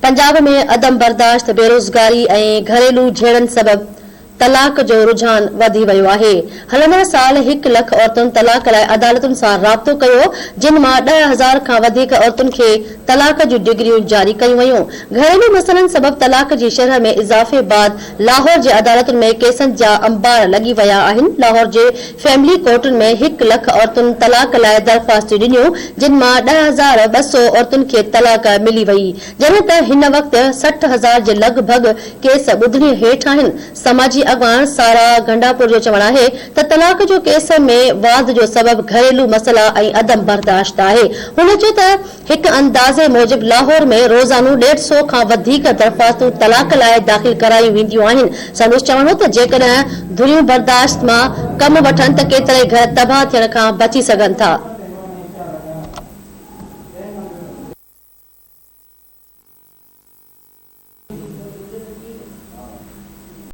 پنجاب ۾ عدم برداشت، بيروزگاري ۽ گهريلو جهيڙن سبب طلاق جو رجحان وڌي ويو آهي. هلندڙ سال هڪ لک عورتن طلاق لاء عدالتن سان رابطو ڪيو، جن مان 10,000 کان وڌيڪ عورتن کي طلاق جون ڊگريون جاري ڪيون ويون. گهريلو مسئلن سبب طلاق جي شرح ۾ اضافي بعد لاهور جي عدالتن ۾ ڪيسن جا انبار لڳي ويا آهن. لاهور جي فيملي ڪورٽن ۾ هڪ لک عورتن طلاق لاء درخواستون ڏنيون، جن مان 10,200 عورتن کي طلاق ملي وئي، جڏهن ته هن وقت 60 هزار جي لڳ ڀڳ ڪيس ٻڌڻي هيٺ آهن. سماجي اڳواڻ سارا گنڊاپور جو چوڻ آهي ته طلاق جو ڪيس ۾ واڌ جو سبب گهريلو مسئلا ۽ عدم برداشت آهي. هن چيو ته هڪ اندازي موجب لاهور ۾ روزانو ڏيڍ سئو کان وڌيڪ درخواستون طلاق لاء داخل ڪرايون وينديون آهن. سندس چوڻ هو ته جيڪڏهن ڌريون برداشت مان ڪم وٺن ته ڪيترائي گهر تباهه ٿيڻ کان بچي سگهن ٿا.